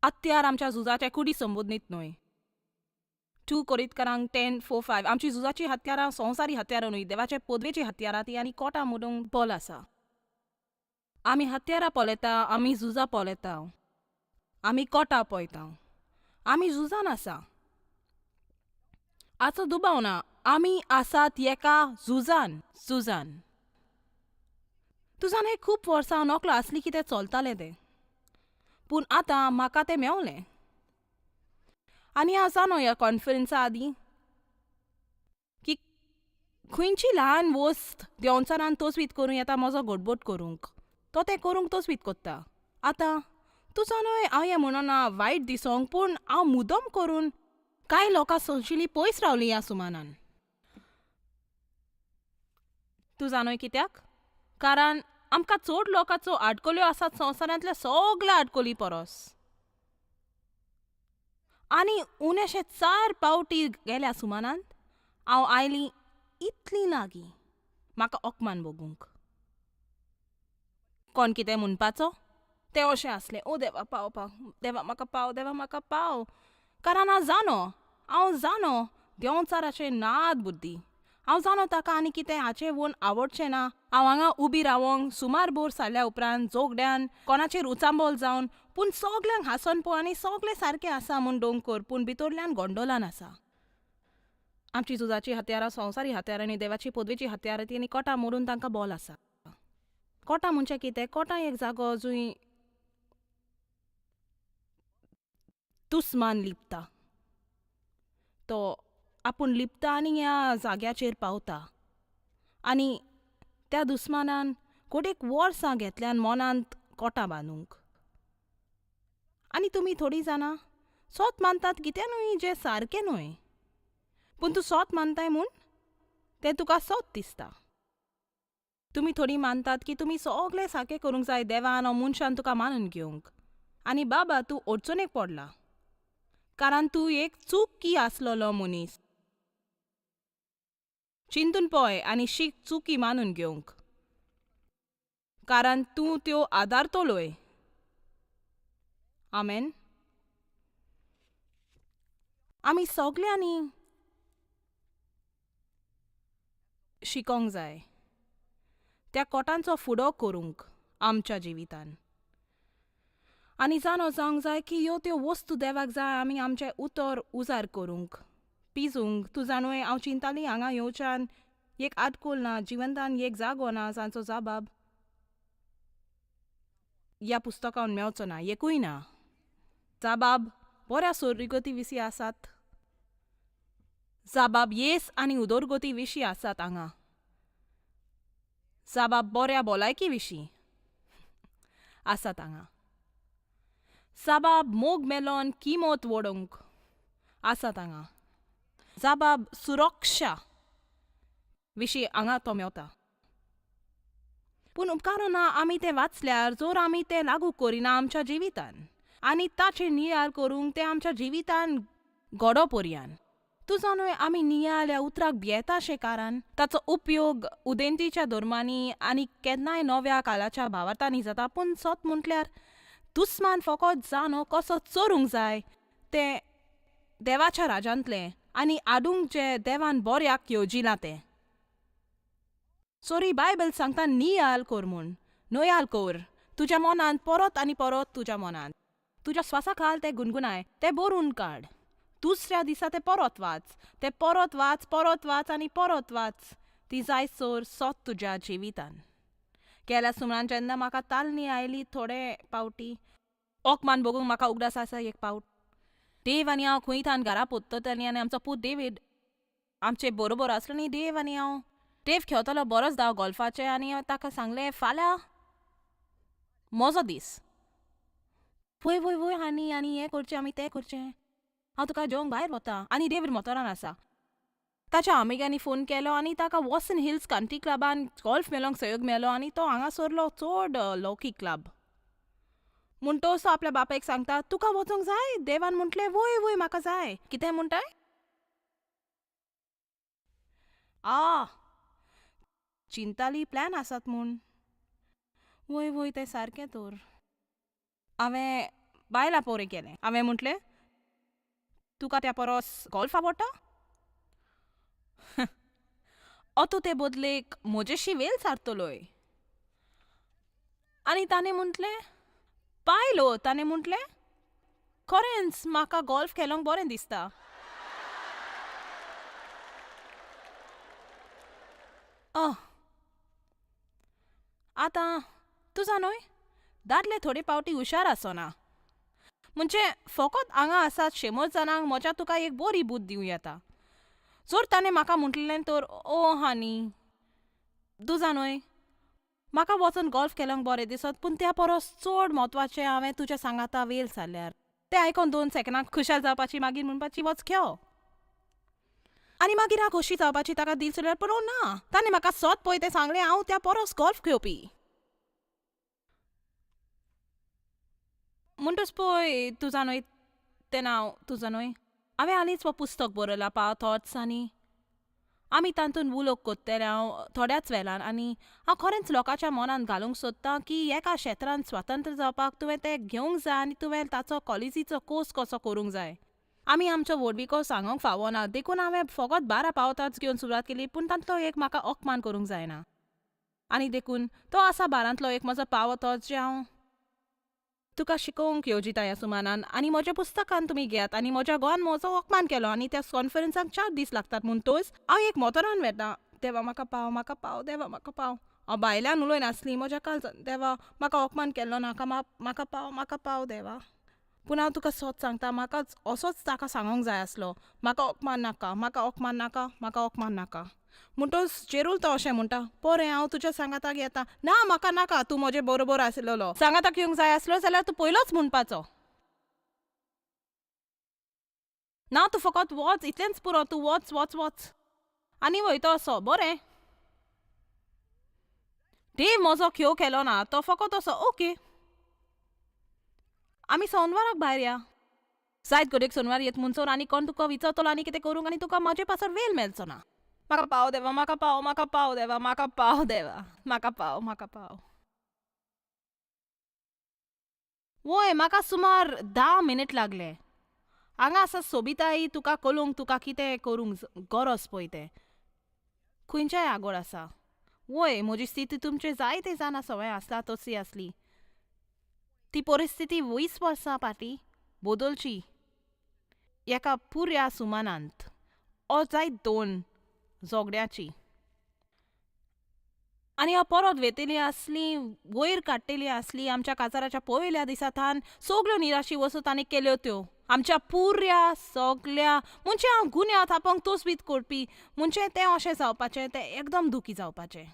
हत्यार आमच्या झुजाच्या कुडी संबोधनीत न्हय. 2 कोरिंतकारांक 10, 4, 5 आमची झुजाची हत्यारां संवसारी हत्यारां न्हय, देवाचे पदवेची हत्यारां ती आनी कोटां मोडूंक बल आसा. आमी हत्यारां पळयता, आमी झुजां पळयता, आमी कोटां पळयता, आमी झुजान आसा. हाचो दुबाव ना, आमी आसात एका झुजान, झुजान. तूं जाणाय खूब वर्सां हांव नकळो आसली कितें चलतालें तें, पूण आतां म्हाका तें मेवलें. आनी हांव जाणो ह्या कॉन्फरन्सा आदीं की खंयची ल्हान वस्त देंवचारान तजवीत करूं येता म्हजो गडबड करूंक, तो तें करूंक तजवीत कोत्ता. आतां तूं जाणोय हांव हें म्हणना वायट दिसोंक, पूण हांव मुद्दम करून कांय लोकां सोंशिल्ली पयस रावली ह्या सुमानान. तूं जाणोय कित्याक? कारण आमकां चड लोकांचो आडकल्यो आसात संवसारांतल्या सगळ्या आडकली परस. आनी उणेशे 4 पावटी गेल्या सुमानांत हांव आयली इतली लागीं म्हाका अपमान भोगूंक. कोण कितें म्हणपाचो तें अशें आसलें, ओ देवा पाव पाव, देवा म्हाका पाव, देवा म्हाका पाव. कारण हांव जाणो, हांव जाणो देंवचाराचें नाद बुद्दी. हांव जाणो ताका आनी कितें हाचें वोन आवडचें ना. हांव हांगा उबी रावोंक सुमार बोर सारल्या उपरांत जोगड्यान कोणाचेर उचांबळ जावन, पूण सगल्यांक हांसोन पळय आनी सगळें सारकें आसा म्हूण डोंग कर, पूण भितरल्यान गोंडोलान आसा. आमची झुजाची हत्यारां संवसारी हत्यारां आनी देवाची पदवेची हत्यारां ती आनी कोटां मोडून तांकां बोल आसा. कोटां म्हणजे कितें? कोटां एक जागो जंय दुस्मान लिपता, तो आपूण लिपता आनी ह्या जाग्याचेर पावता. आनी त्या दुस्मानान कोटेक वर्सां घेतल्यान मनांत कोटां बांदूंक. आनी तुमी थोडीं जाणां सोत मानतात कितें न्हय जें सारकें न्हय, पूण तूं सोत मानताय म्हूण तें तुका सोत दिसता. तुमी थोडीं मानतात की तुमी सगळें सारकें करूंक जाय देवान ओ मनशान तुका मानून घेवंक. आनी बाबा तूं अडचणेक पडला, कारण तूं एक चुकी आसलेलो मनीस. चिंतून पळय आनी शीक चुकी मानून घेवंक, कारण तूं त्यो आदारतलोय. आमेन. आमी सगल्यांनी शिकोंक जाय त्या कोटांचो फुडो करूंक आमच्या जिवितान. आनी जाणो जावंक जाय की ह्यो त्यो वस्तू देवाक जाय आमी आमचें उतर उजार करूंक, पिजूंक. तूं जाणूय हांव चिंताली हांगा येवच्यान एक आडकोल ना, जिवंतान एक जागो ना जांचो जबाब ह्या पुस्तकान मेवचो ना, एकूय ना. जबाब बऱ्या सोरगती विशीं आसात, जबाब येस आनी उदरगती विशीं आसात हांगा, जबाब बऱ्या भलायकी विशीं आसात हांगा, जबाब मोग मेलोन किमत वडोवंक आसात हांगा, जबाब सुरक्षा विशीं हांगा तो मेवता. पूण उपकारना आमी तें वाचल्यार जर आमी तें लागू करिना आमच्या जिवितान आनी ताचेर नियाळ करूंक तें आमच्या जिवितान घडो पर्यान. तूं जाणूय आमी नियाळ ह्या उतराक भियेता शे, कारण ताचो उपयोग उदेंतीच्या धर्मांनी आनी केन्नाय नव्या काळाच्या भावार्थांनी जाता. पूण सत म्हटल्यार दुस्मान फकत जाणो कसो चोरूंक जाय तें देवाच्या राजांतलें आनी हाडूंक जें देवान बऱ्याक येवजिलां तें. सॉरी, बायबल सांगता नियाळ कर म्हूण, नयाल कर तुज्या मनांत परत आनी परत, तुज्या मनांत तुज्या स्वासा खाल तें गुणगुणाय, तें बरोवन काड. दुसऱ्या दिसा तें परत वाच, तें परत वाच, परत वाच आनी परत वाच. ती जाय सर सोत तुज्या जिवितान. गेल्या सुमरान जेन्ना म्हाका तालनी आयली थोडे पावटी ओकमान बघूंक म्हाका उगडास आसा एक पावट देव आनी हांव खंय थावन घरा पोत्ततालीं आनी आमचो पूत डेवीड आमचे बरोबर आसलो न्ही. देव आनी हांव, देव खेळतलो बरोच धांव गोल्फाचे आनी हांवें ताका सांगलें फाल्यां म्हजो दीस, वय वय वय आनी आनी हें करचें आमी तें करचें, हांव तुका जेवंक भायर वता. आनी डेवीड मोतोरान आसा. ताच्या आमिग्यांनी फोन केलो आनी ताका वॉसन हिल्स कंट्री क्लबान गोल्फ मेलोंक सहयोग मेलो आनी तो हांगासरलो चड लौकीक क्लब. म्हूण तो असो आपल्या बापायक सांगता, तुका वचोंक जाय? देवान म्हटलें वय वय म्हाका जाय. कितें म्हणटाय? आ चिंताली प्लॅन आसात म्हूण. वय वय तें सारकें तर. हांवें बायलां पोरें केलें. हांवें म्हटलें, तुका त्या परस गोल्फ आवडटा? अतूं ते बदलेक म्हजेशी वेल सारतलोय. आनी ताणें म्हटलें, पायलो, ताणें म्हटलें, खरेंच म्हाका गोल्फ खेळोंक बरें दिसता. आतां तूं जाणोय, दादले थोडे पावटी हुशार आसना. म्हणजे फकत हांगा आसात शेंबर जाणांक म्हज्या तुका एक बरी बूद दिवं येता. जर ताणें म्हाका म्हटलें तर, ओ हानी, तूं जाणोय, म्हाका वचून गोल्फ खेळोंक बरें दिसत, पूण त्या परस चड म्हत्वाचें हांवें तुज्या सांगाता वेल सारल्यार. तें आयकोन 2 सेकंडां खुशाल जावपाची, मागीर म्हणपाची वच खेळ. आनी मागीर हांव खोशी जावपाची ताका दिल सोडल्यार, पूण ना, ताणें म्हाका सोत पळय तें सांगलें, हांव त्या परस गोल्फ खेळपी. म्हणटच पळय तूं जाणोय तें नांव, तूं जाणोय, हांवें हालींच हो पुस्तक बरयलां पावर थॉट्स, आनी आमी तातूंत उलोवंक कोत्तले हांव थोड्याच वेळान. आनी हांव खरेंच लोकांच्या मनांत घालूंक सोदतां की एका क्षेत्रांत स्वतंत्र जावपाक तुवें तें घेवंक जाय आनी तुवें ताचो कॉलेजीचो कोर्स कसो करूंक जाय. आमी आमचो व्हडविको सांगूंक फावना, देखून हांवें फकत 12 पावतांच घेवन सुरवात केली, पूण तांतलो एक म्हाका अपमान करूंक जायना. आनी देखून तो आसा 12तलो एक म्हजो पावर थॉट्स जे हांव तुका शिकोवंक येवजिता ह्या सुमानान. आनी म्हज्या पुस्तकान तुमी घेयात. आनी म्हज्या गोवान म्हजो अपमान केलो आनी त्या कॉन्फरन्साक 4 दीस लागतात म्हणटच हांव एक मोटोरान वेता. देवा म्हाका पाव, म्हाका पाव, देवा म्हाका पाव. हांव भायल्यान उलयन आसली म्हज्या काळजान, देवा म्हाका अपमान केल्लो नाका, म्हाका पाव, म्हाका पाव देवा. पूण हांव तुका सत सांगता, म्हाका असोच ताका सांगूंक जाय आसलो, म्हाका अपमान नाका, म्हाका अपमान नाका, म्हाका अपमान नाका. म्हणटच जेरूल तो अशें म्हणटा, बरें हांव तुज्या सांगाताक येता. ना म्हाका नाका, तूं म्हजे बरोबर आसलेलो, सांगाताक येवंक जाय आसलो जाल्यार तूं पयलोच म्हणपाचो. ना तूं फकत वच, इतलेंच पुरो, तूं वच वच वच आनी वयतो असो. बरें, देव म्हजो खेळ केलो ना, तो फकत असो ओके. आमी सोनवाराक भायर या. जायत घडयेक सोनवार येत म्हणसर आनी कोण तुका विचारतलो आनी कितें करूंक, आनी तुका म्हजे पासर वेळ मेळचो ना. म्हाका पाव देवा, म्हाका पाव, म्हाका पाव देवा, म्हाका पाव देवा, म्हाका पाव, म्हाका पाव. वय, म्हाका सुमार 10 मिनीट लागले. हांगा आसा सोबिताई, तुका कलोवंक तुका कितें करूंक गरज पळय तें खंयच्याय आगोळ आसा. वय, म्हजी स्थिती तुमचे जायते जाणां सवंय आसला तशी आसली. ती परिस्थिती 20 वर्सां फाटीं बदलची एका पुऱ्या सुमानांत, ओ जायत 2 झगड्याची. आनी हांव परत वेतली आसली, वयर काडटली आसली आमच्या काजाराच्या पयल्या दिसा थावन सगल्यो निराशी वस्तू ताणें केल्यो त्यो आमच्या पुऱ्या सगल्या. म्हणजे हांव गुन्यांव थापोवंक तोसबीत करपी, म्हणजे तें अशें जावपाचें, तें एकदम दुखी जावपाचें.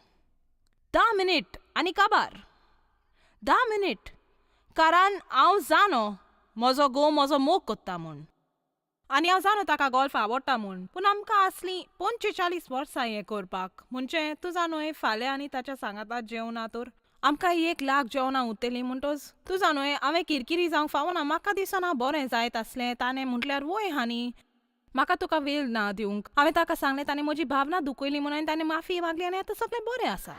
10 मिनीट आनी काबार, 10 मिनीट, कारण हांव जाणो म्हजो घोव म्हजो मोग कोत्ता म्हूण, आनी हांव जाणो ताका गोल्फ आवडटा म्हूण. पूण आमकां आसलीं 45 वर्सां हें करपाक. म्हणजे तूं जाणोय, फाल्यां आनी ताच्या सांगाता जेवना तर आमकां 1 लाख जेवणां उरतलीं. म्हणटच तूं जाणोय, हांवें किरकिरी जावंक फावना. म्हाका दिसना बरें जायत आसलें. ताणें म्हटल्यार, वय हानी, म्हाका तुका वेळ ना दिवंक. हांवें ताका सांगलें, ताणें म्हजी भावना दुखयली म्हणून ताणें माफी मागली आनी आतां सगळें बरें आसा.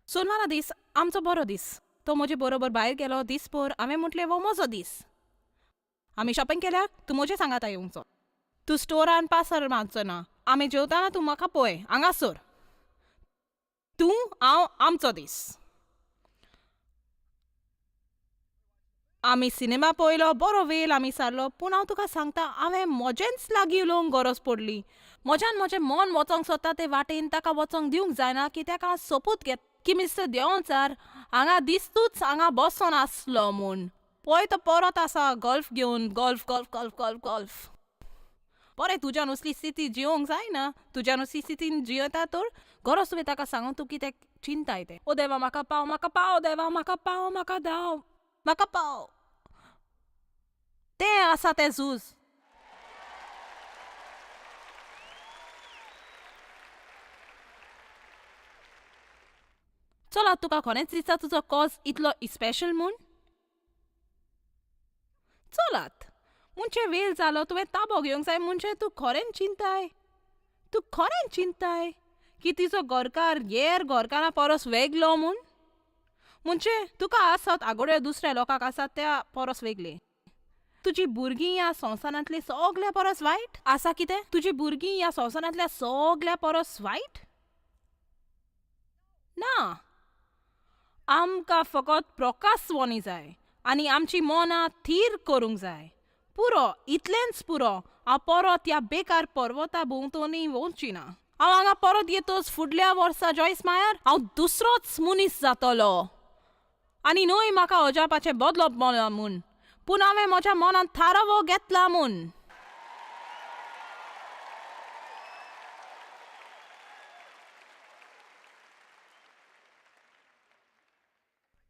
सोनवारा दीस आमचो बरो दीस. तो म्हजे बरोबर भायर गेलो दीसभर. हांवें म्हटलें, हो म्हजो दीस, आमी शॉपिंग केल्यार तूं म्हजे सांगाता येवचो, तूं स्टोरान पासर मारचो ना, आमी जेवताना तूं म्हाका पळय, हांगासर तूं हांव आमचो दीस. आमी सिनेमा पळयलो, बरो वेळ आमी सारलो. पूण हांव तुका सांगता, हांवें म्हजेंच लागीं उलोवंक गरज पडली. म्हज्यान म्हजें मन वचोंक सोदता ते वाटेन ताका वचोंक दिवंक जायना, कित्याक हांव सोपूत घेत की मिस्टर देंवचार हांगा दिस्तूच हांगा बसोन आसलो म्हूण. पळय तो परत आसा गोल्फ घेवन, golf golf golf golf golf. बरें, तुज्यान असली स्थिती जियोंक जायना, तुज्यान असली स्थितीन जियेता तर गरज तुवें ताका सांगूंक तूं कितें चिंताय तें. ओ देवा म्हाका पाव, म्हाका पाव देवा, म्हाका पाव, म्हाका धांव, म्हाका पाव. तें आसा तें झूज. चला, तुका खरेंच दिसता तुजो कॉज इतलो स्पेशल म्हूण? चलात, म्हणजे वेळ जालो, तुवें ताबो घेवंक जाय. म्हणजे तूं खरेंच चिंताय, तूं खरेंच चिंताय की तिचो घरकार हेर घरकारां परस वेगलो म्हूण? म्हणजे तुका आसत आगोड्यो दुसऱ्या लोकांक आसात त्या परस वेगळे. तुजी भुरगीं ह्या संवसारांतली सगल्या परस वायट आसा कितें? तुजी भुरगीं ह्या संवसारांतल्या सगल्या परस वायट? ना, आमकां फकत प्रकाशवणी जाय आनी आमची मनां थीर करूंक जाय. पुरो, इतलेंच पुरो. हांव परत ह्या बेकार पर्वता भोंवतणी वचची ना. हांव हांगा परत येतच फुडल्या वर्सा जॉयस मायर हांव दुसरोच मनीस जातलो. आनी न्हय म्हाका अजापाचें बदलप मेळ्ळां म्हूण, पूण हांवें म्हज्या मनांत थारावो घेतला म्हूण.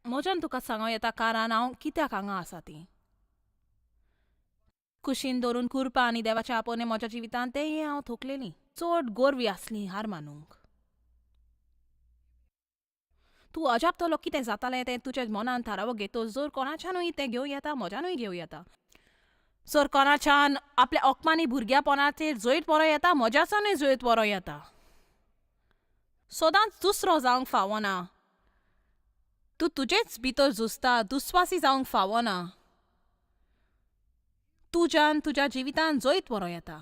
म्हज्यान तुका सांगो येता कारण हांव कित्याक हांगा आसा ती. कुशीन धरून कुरपा आनी देवाच्या आपोवणें म्हज्या जिवितांत तें हांव थकलेली. चड गोरवी आसली हार मानूंक. तूं अजापतलो कितें जातालें तें तुज्या मनान थारावो घेतो. जर कोणाच्यानूय तें घेवं येता, म्हज्यानूय घेवं येता. जर कोणाच्यान आपल्या अकमानी भुरग्यापणाचेर जैत बरो येता, म्हज्याच्यानूय जैत बरो येता. सदांच दुसरो जावंक फावना. तूं तुजेच भितर झुजता, दुस्वासी जावंक फावना. तुज्यान तुज्या जिवितान जैत बरो येता.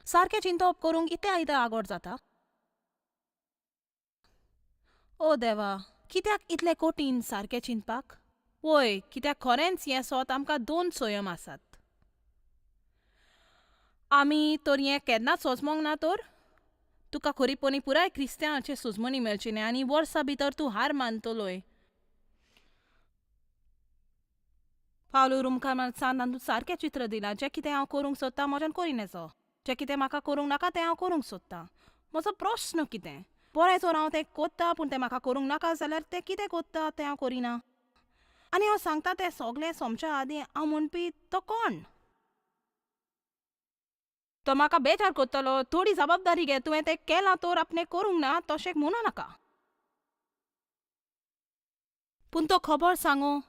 सारकें चिंतप करूंक इतलें आयदां आगोड जाता? ओ देवा, कित्याक इतलें कठीण सारकें चिंतपाक? वय, कित्याक खरेंच हें सोत आमकां दोन संयम आसात. आमी तर हें केन्नाच सोजमोंक ना तर? तुका खरीपणी पुराय क्रिस्त्यांवाचे सुजमणी मेळची न्हय आनी वर्सा भितर तूं हार मानतलोय. पावलू रुमकार सान तातूंत सारकें चित्र दिलां. जें कितें हांव करूंक सोदतां म्हज्यान करीन येचो. जें कितें म्हाका करूंक नाका तें हांव करूंक सोदतां. म्हजो प्रस्न कितें? बरें जर हांव तें कोत्ता पूण तें म्हाका करूंक नाका जाल्यार तें कितें कोत्ता तें हांव करिना. आनी हांव सांगता तें सगलें सोमच्या आदीं हांव म्हणपी तो कोण? तो म्हाका बेजार करतलो. थोडी जबाबदारी घे. तुवें तें केलां तर आपणें करूंक ना तशें म्हणू नाका. पूण तो खबर सांगू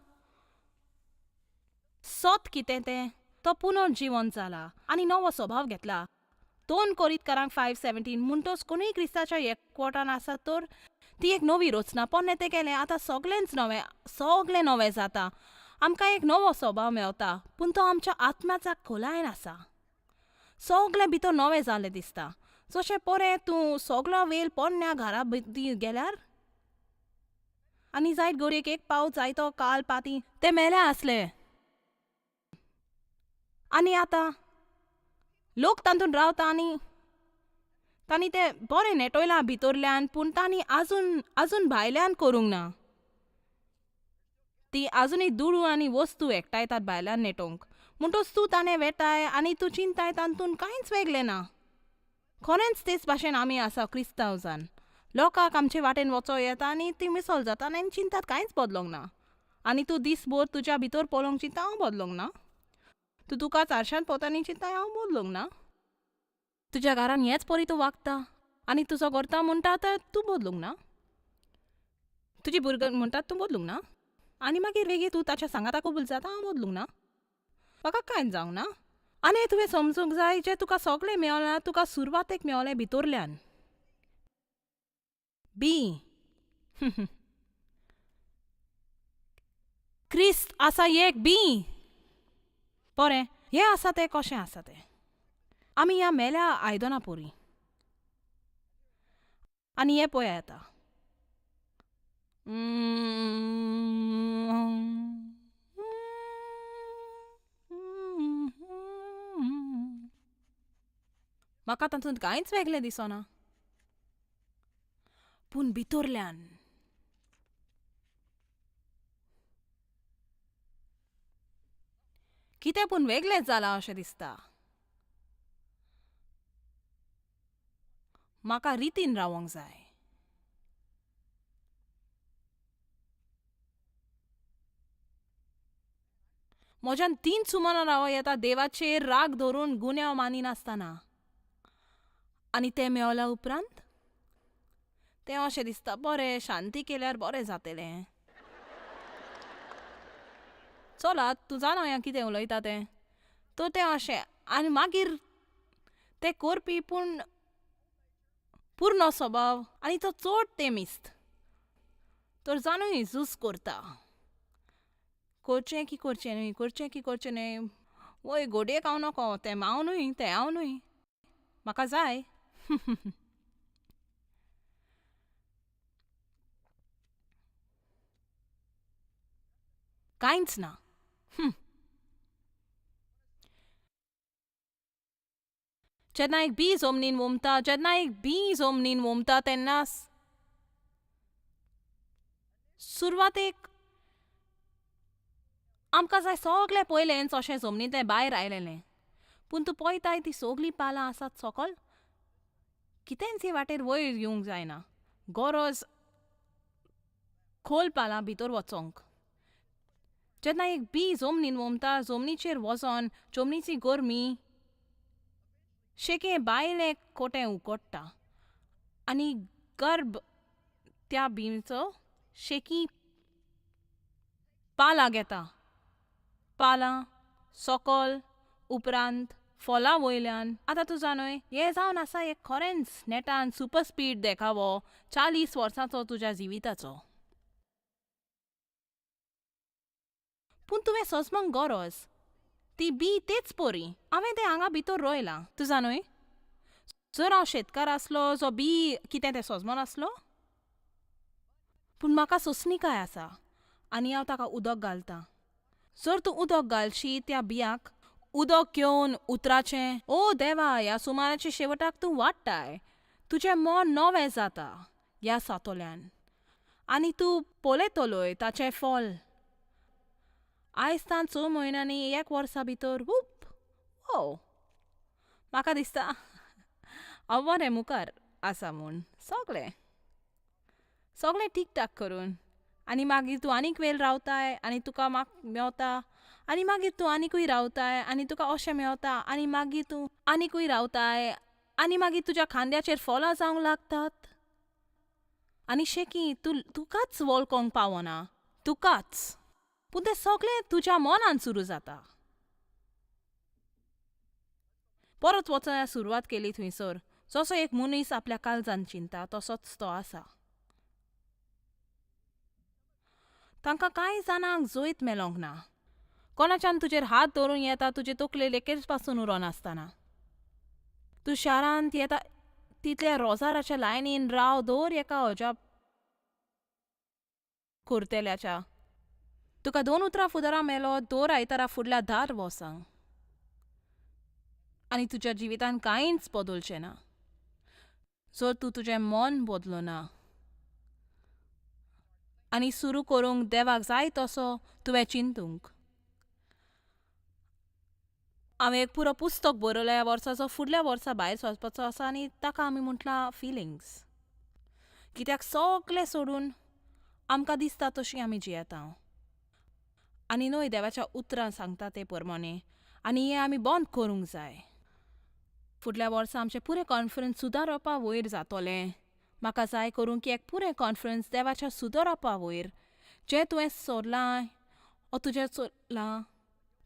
सत कितें तें? तो पुनर्जिवन जाला आनी नवो स्वभाव घेतला. 2 कोरितकारांक 5:17 म्हणटच कोणूय क्रिस्ताच्या एकवटान आसा तर ती एक नवी रचना. पोन्नें तें गेलें, आतां सगलेंच नवें, सगलें नवें जाता. आमकां एक नवो स्वभाव मेवता, पूण तो आमच्या आत्म्याच्या खोलायेन आसा. सगलें भितर नवें जालें दिसता. जशें पोरें तूं सगलो वेळ पोन्न्या घरा गेल्यार आनी जायत गोरयेक एक पावत जायतो काल पाती ते मेले आसले. आनी आतां लोक तातूंत रावता आनी तांणी तें बरें नेटयलां भितरल्यान, पूण तांणी आजून आजून भायल्यान करूंक ना. ती आजुनूय दुडू आनी वस्तू एकठांयतात भायल्यान नेटोवंक. म्हणटच तूं ताणें वेताय आनी तूं चिंताय तातूंत कांयच वेगळें ना. खरेंच तेच भाशेन आमी आसा क्रिस्तांव जावन. लोकांक आमचे वाटेन वचो येता आनी ती मिसल जाता आनी चिंतात कांयच बदलोंक ना. आनी तूं दीसभर तुज्या भितर पळोवंक चिंता हांव बदलोंक ना. तूं तुका आरशांत पळोवता आनी चिंता हांव बदलोंक ना. तुज्या घरान हेच परी तूं वागता आनी तुजो करता म्हणटा तर तूं बदलूंक ना. तुजी भुरगीं म्हणटात तूं बदलूंक ना. आनी मागीर वेगीं तूं ताच्या सांगाता कबूल जाता हांव बदलूंक ना. म्हाका कांयच जावंक ना. आनी तुवें समजूंक जाय जें तुका सगळें मेवलां तुका सुरवातेक मेवलें भितरल्यान. बी क्रिस्त आसा एक बी. बरें, हें आसा तें कशें आसा तें? आमी ह्या मेल्या आयदनां पोरी. आनी हें पळय आतां. म्हाका तातूंत कांयच वेगळें दिसना. पूण भितरल्यान कितें पूण वेगळें जालां अशें दिसता. म्हाका रितीन रावोंक जाय. म्हज्यान 3 सुमनां रावो येता देवाचेर राग धरून गुन्यांव मानिनासतना. आनी तें मेवल्या उपरांत तें अशें दिसता बरें शांती केल्यार बरें जातलें. चलात तूं जाणा ह्या कितें उलयता तें. तर तें अशें आनी मागीर तें करपी पूण पुर्नो स्वभाव आनी तो चड तेमिस्त. तर जानूय झूज करता. करचें की करचें न्हय, करचें की करचें न्हय. वय गोडयेक हांव नको, तें हांव न्हय, तें हांव न्हय. म्हाका जाय. कांयच ना. जेन्ना एक बी जमनीन वोमता, जेन्ना एक बी जमनीन वोमता तेन्ना सुरवातेक आमकां जाय सगळें पयलेंच अशें जमनींतलें भायर आयलेलें. पूण तूं पळयताय तीं सगळीं पालां आसात सकल. कितेंच हे वाटेर वयर येवंक जायना. गरज खोल पालां भितर वचोंक. जेन्ना एक बी जमनीन वोमता, जमनीचेर वचोन जमनीची गरमी शेकें भायलें कोटें उकडटा आनी गर्भ त्या बिंचो शेकी पालां घेता. पालां सकल उपरांत फळां वयल्यान. आतां तूं जाणय हें जावन आसा एक खरेंच नेटान सुपर स्पीड देखावो 40 वर्सांचो तुज्या जिविताचो. पूण तुवें सोंसमंक गरज ती बी तेच परी हांवें तें हांगा भितर रोयलां. तूं जाणय जर हांव शेतकार आसलो जो बी कितें तें सोजमन आसलो, पूण म्हाका सोंसणीकाय आसा आनी हांव ताका उदक घालतां. जर तूं उदक घालशी त्या बियाक, उदक घेवन उतराचें, ओ देवा, ह्या सुमाराच्या शेवटाक तूं वाडटाय, तुजें मन नवें जाता ह्या सातोल्यान आनी तूं पळयतलोय ताचें फल. आयज तान 6 म्हयन्यांनी 1 वर्सा भितर हुप ओ म्हाका दिसता हांव बरें मुखार आसा म्हूण. सगळें सगळें ठीकठाक करून आनी मागीर तूं आनीक वेळ रावताय आनी तुका म्हाक मेवता आनी मागीर तूं आनिकूय रावताय आनी तुका अशें मेवता आनी मागीर तूं आनिकूय रावताय आनी मागीर तुज्या खांद्याचेर फळां जावंक लागतात आनी शेकी तूं तुकाच वळखोंक पावना, तुकाच. पूण तें सगळें तुज्या मनान सुरू जाता. परत वचोया सुरवात केली थंयसर. जसो एक मनीस आपल्या काळजान चिंता तसोच तो आसा. तांकां कांय जाणांक जैत मेलोंक ना. कोणाच्यान तुजेर हात दवरून येता तुजे तकले लेकेच पासून उरोनासतना. तूं शारांत येता तितल्या रोजाराच्या लायनीन राव दवर एका अजाप करतल्याच्या. तुका 2 उतरां फुदरां मेलो दर आयतारा फुडल्या 10 वर्सांक आनी तुज्या जिवितान कांयच बदलचें ना जर तूं तुजें मन बदलो ना आनी सुरू करूंक देवाक जाय तसो तुवें चिंतूंक. हांवें एक पुरो पुस्तक बरयलां ह्या वर्साचो, फुडल्या वर्सा भायर सरपाचो आसा आनी ताका आमी म्हटलां फिलिंग्स. कित्याक सगळें सोडून आमकां दिसता तशी आमी जियेता आनी न्हय देवाच्या उतरां सांगता ते परमाणे आनी हें आमी बंद करूंक जाय. फुडल्या वर्सा आमचें पुरें कॉन्फरन्स सुदारपा वयर जातलें. म्हाका जाय करूंक की एक पुरें कॉन्फरन्स देवाच्या सुदारपा वयर जें तुवें सोडलां ओ तुजें सोडलां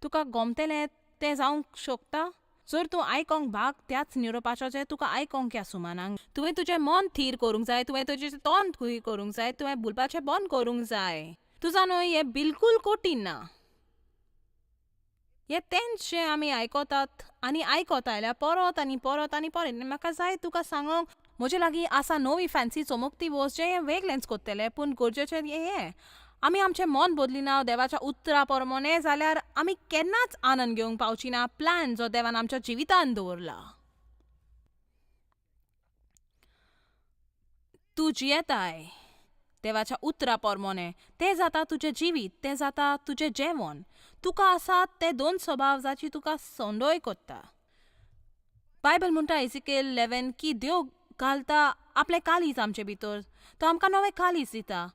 तुका गोमतेलें तें जावंक शकता. जर तूं आयकोंक भाग त्याच निरोपाचो जें तुका आयकोंक ह्या सुमानाक, तुवें तुजें मन थीर करूंक जाय, तुवें तुजें तोंड थीर करूंक जाय, तुवें बोलपाचें बंद करूंक जाय. तूं जाणो हें बिलकूल कठीण ना. हें तेंच जें आमी आयकतात आनी आयकत आयल्या परत आनी परत आनी परत. म्हाका जाय तुका सांगोंक म्हजे लागीं आसा नवी फॅन्सी चमकती वस्त जें हें वेगळेंच करतलें, पूण गरजेचें हें आमी आमचें मन बदलिना देवाच्या उतरा परमोने जाल्यार आमी केन्नाच आनंद घेवंक पावची ना प्लॅन जो देवान आमच्या जिवितान दवरला. तूं जियेताय देवाच्या उतरा परमोने, तें जाता तुजें जिवीत, तें जाता तुजें जेवण. तुका आसात ते 2 स्वभाव जाची तुका संदोय करता. बायबल म्हणटा एजिकेल 11 की देव घालता आपलें कालीज आमचे भितर. तो आमकां नवें कालीज दिता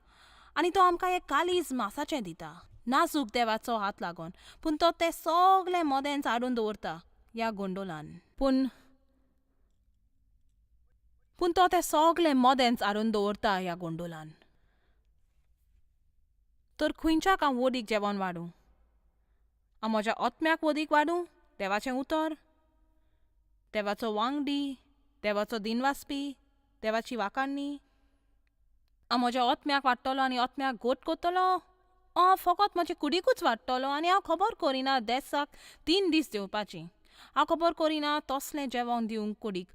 आनी तो आमकां एक कालीज मासाचें दिता, नाजूक देवाचो हात लागून. पूण तो तें सगळें मदेंच हाडून दवरता ह्या गोंडोलान. पूण तो तें सगळें मदेंच हाडून दवरता ह्या गोंडोलान. तर खंयच्याक हांव वोदीक जेवण वाडूं? हांव म्हज्या आत्म्याक वोदीक वाडूं? देवाचें उतर, देवाचो वांगडी, देवाचो दिनवासपी, देवाची वाखाणणी. हांव म्हज्या ओत्म्याक वाडटलो आनी ओत्म्याक गोट कोत्तलो. हांव फकत म्हजे कुडीकूच वाडटलो आनी हांव खबर करिना देसाक 3 दीस जेवपाची. हांव खबर करिना तसलें जेवण दिवंक कुडीक.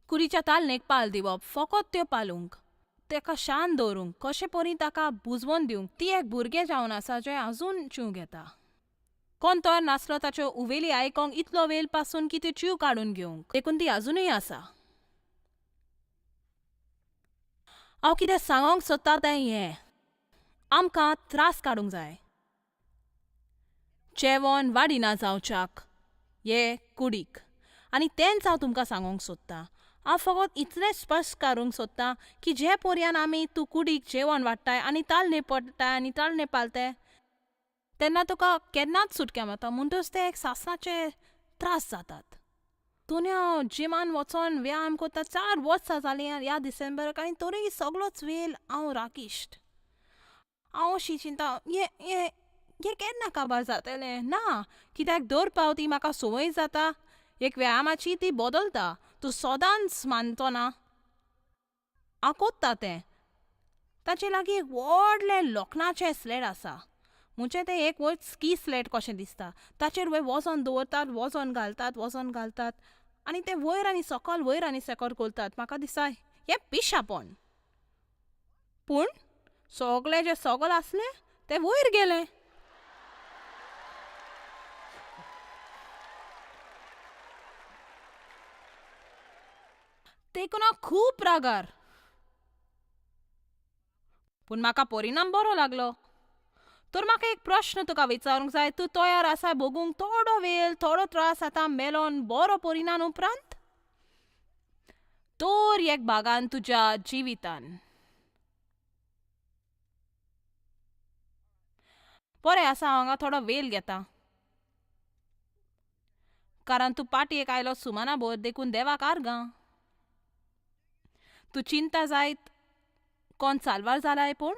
कुडीच्या तालनेक पाल दिवप, फकत त्यो पालूंक, ताका शांत दवरूंक, कशें परी ताका बुजवोन दिवंक. ती एक भुरगें जावन आसा जें आजून चीव घेता. कोण तयार नासलो ताच्यो उवेली आयकोंक इतलो वेळ पासून की त्यो चीव काडून घेवंक, देखून ती आजुनूय आसा. हांव कितें सांगोंक सोदता तें हें, आमकां त्रास काडूंक जाय जेवण वाडिना जावच्याक हे कुडीक. आनी तेंच हांव तुमकां सांगोंक सोदतां. हांव फकत इतलें स्पश्ट करूंक सोदतां की जे पोरयान आमी तूं कुडीक जेवण वाडटाय आनी तालने पडटाय आनी तालने पालताय तेन्ना तुका केन्नाच सुटक्या मेळटा. म्हणटच ते एक सासणाचे त्रास जातात. तूं हांव जिमान वचोन व्यायाम करता 4 वर्सां जालीं ह्या डिसेंबराक आनी तरीय सगळोच वेळ हांव राकिश्ट. हांव अशी चिंता हें हें हें केन्ना काबार जातलें ना, कित्याक दर पावती म्हाका संवय जाता एक व्यायामाची, ती बदलता. तूं सदांच मानतो ना. हांव कोत्ता तें. ताचे लागीं एक व्हडलें लोखणाचें स्लेड आसा. म्हणजे तें एक व्हड स्की स्लेड कशें दिसता. ताचेर वयर वजन दवरतात, वजन घालतात, वजन घालतात आनी तें वयर आनी सकल, वयर आनी सकल करतात. म्हाका दिसता हें पिशापण. पूण सगळें जें सगळ आसलें तें वयर गेलें. देखून हांव खूब रागार. पूण म्हाका परिणाम बरो लागलो. तर म्हाका एक प्रश्न तुका विचारूंक जाय. तूं तयार आसा भोगूंक थोडो वेळ, थोडो त्रास आतां मेलोन बरो परिणाम उपरांत? तर एक भागान तुज्या जिवितान. बरें आसा, हांव हांगा थोडो वेळ घेता, कारण तूं पाटयेक आयलो सुमाना भर, देखून देवाक आर्गां. तूं चिंता जायत कोण साल्वार जालाय, पूण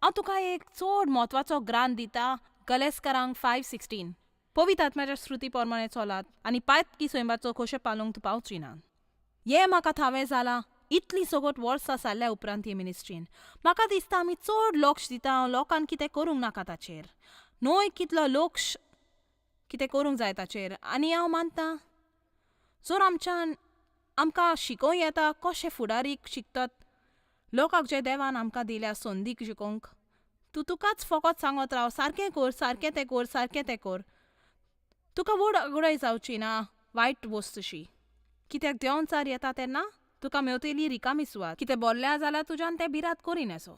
हांव तुका एक चड म्हत्वाचो ग्रांत दिता. गलेस्करांक 5:16. पवित्र आत्म्याच्या श्रुती प्रमाणे चलात आनी पायतकी सैमाचो खोशे पालोवंक तूं पावची ना. हें म्हाका थावें जालां इतलीं सगट वर्सां सारल्या उपरांत हे मिनिस्ट्रीन. म्हाका दिसता आमी चड लक्ष दिता लोकांक कितें करूंक नाका ताचेर, न्हय कितलो लक्ष कितें करूंक जाय ताचेर. आनी हांव मानता जर आमच्यान आमकां शिकोवं येता कशें फुडारीक शिकतात लोकांक जे देवान आमकां दिल्या संदीक शिकोवंक, तूं तुकाच फकत सांगत राव, सारकें कर, सारकें तें कर, सारकें तें कर. तुका व्हड अगडाय जावची ना वायट वस्तूशी, कित्याक देंवचार येता तेन्ना तुका मेवतली रिकामी सुवात. कितें बोरल्या जाल्यार तुज्यान तें बिरात करिनासो.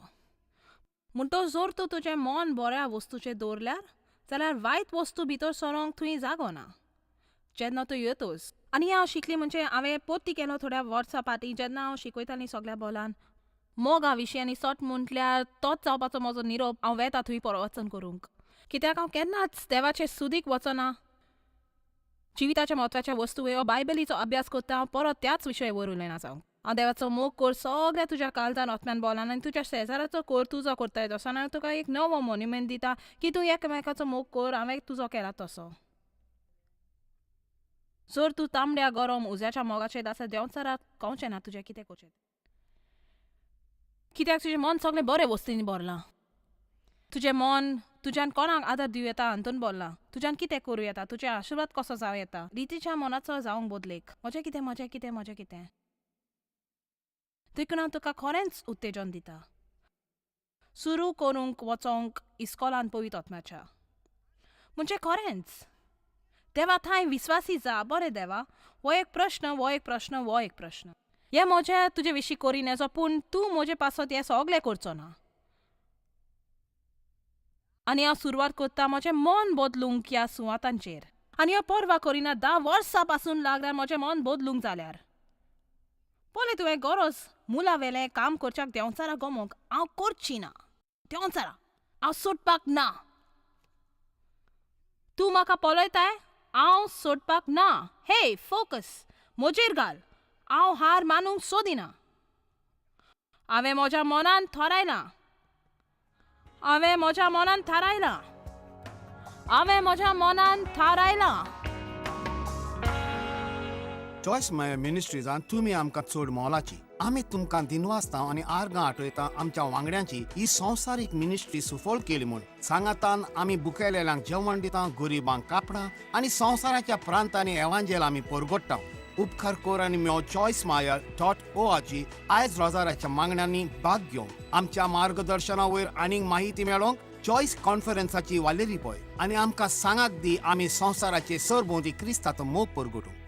म्हणटच जर तूं तुजें मन बऱ्या वस्तूचेर दवरल्यार जाल्यार वायट वस्तू भितर सरोंक थंय जागो ना जेन्ना तूं येतोस. आनी हांव शिकली म्हणजे हांवें पोत्ती केलो थोड्या वर्सां फाटीं जेन्ना हांव शिकयतालीं सगळ्या बोलान मोगा विशीं. आनी सट म्हटल्यार तोच जावपाचो म्हजो निरोप. हांव वेता थंय प्रवचन करूंक, कित्याक हांव केन्नाच देवाचे सुदीक वचना. जिविताच्या म्हत्वाच्या वस्तू ह्यो बायबलीचो अभ्यास करता. हांव परत त्याच विशयावर उलयना जावंक. हांव देवाचो मोग कर सगळ्या तुज्या काळजान ओत्म्यान बोलान आनी तुज्या शेजाराचो कर तुजो करताय तसो. आनी हांव तुका एक नवो मोन्युमेंट दिता की तूं एकामेकाचो मोग कर, हांवें तुजो केला तसो. जर तूं तांबड्या गरम उज्याच्या मोगाचेर आसा, देंवचाराक कळचें ना तुजें कितें करचें, कित्याक तुजें मन सगळें बरें वस्तूंनी भरलां. तुजें मन तुज्यान कोणाक आदार दिवं येता हातून भरलां. तुज्यान कितें करूं येता, तुजें आशिर्वाद कसो जावं येता, रितीच्या मनाचो जावंक बदलेक. म्हजें कितें, म्हजें कितें, म्हजें कितें. देखून हांव तुका खरेंच उत्तेजन दिता सुरू करूंक वचोंक इस्कोलान पवित्र आत्म्याच्या. म्हणजे खरेंच देवा थंय विस्वासी जा. बरें देवा, हो एक प्रश्न, हो एक प्रश्न, हो एक प्रश्न. हें म्हजें तुजे विशीं करिनासो, पूण तूं म्हजे पासत हें सगळें करचो ना. आनी हांव सुरवात करता म्हजें मन बदलूंक ह्या सुवातांचेर. आनी हांव पर्वा करिना 10 वर्सां पासून लागल्यार म्हजें मन बदलूंक जाल्यार. पळय तुवें गरज मुलावेलें काम करच्याक देंवचारा गमोवंक हांव करची ना. देंवचारा हांव सोडपाक ना. तूं म्हाका पळयताय, हांव सोडपाक ना. हे फोकस म्हजेर घाल. हांव हार मानूंक सोदिना. हांवें म्हज्या मनान थारायलां. हांवें म्हज्या मनान थारायलां. हांवें म्हज्या मनान थारायलां. चॉयस मायर मिनिस्ट्रीजान तुमी आमकां चड मोलाची. आमी तुमकां दिनवासता आनी आर्गां आठयता आमच्या वांगड्यांची ही संवसारीक मिनिस्ट्री सुफळ केली म्हूण. सांगातान आमी बुकेलेल्यांक जेवण दिता, गरिबांक कापडां आनी संवसाराच्या प्रांतांनी एवांजेल आमी परगोडटा. उपकार कर आनी म्यो choicemyer.org आयज रोजाराच्या मागण्यांनी भाग घेवंक. आमच्या मार्गदर्शना वयर आनीक माहिती मेळोवंक चॉयस कॉन्फरन्साची वालेरी पळय आनी आमकां सांगात दी. आमी संवसाराचे सरभोंवती क्रिस्ताचो मोग परगटूं.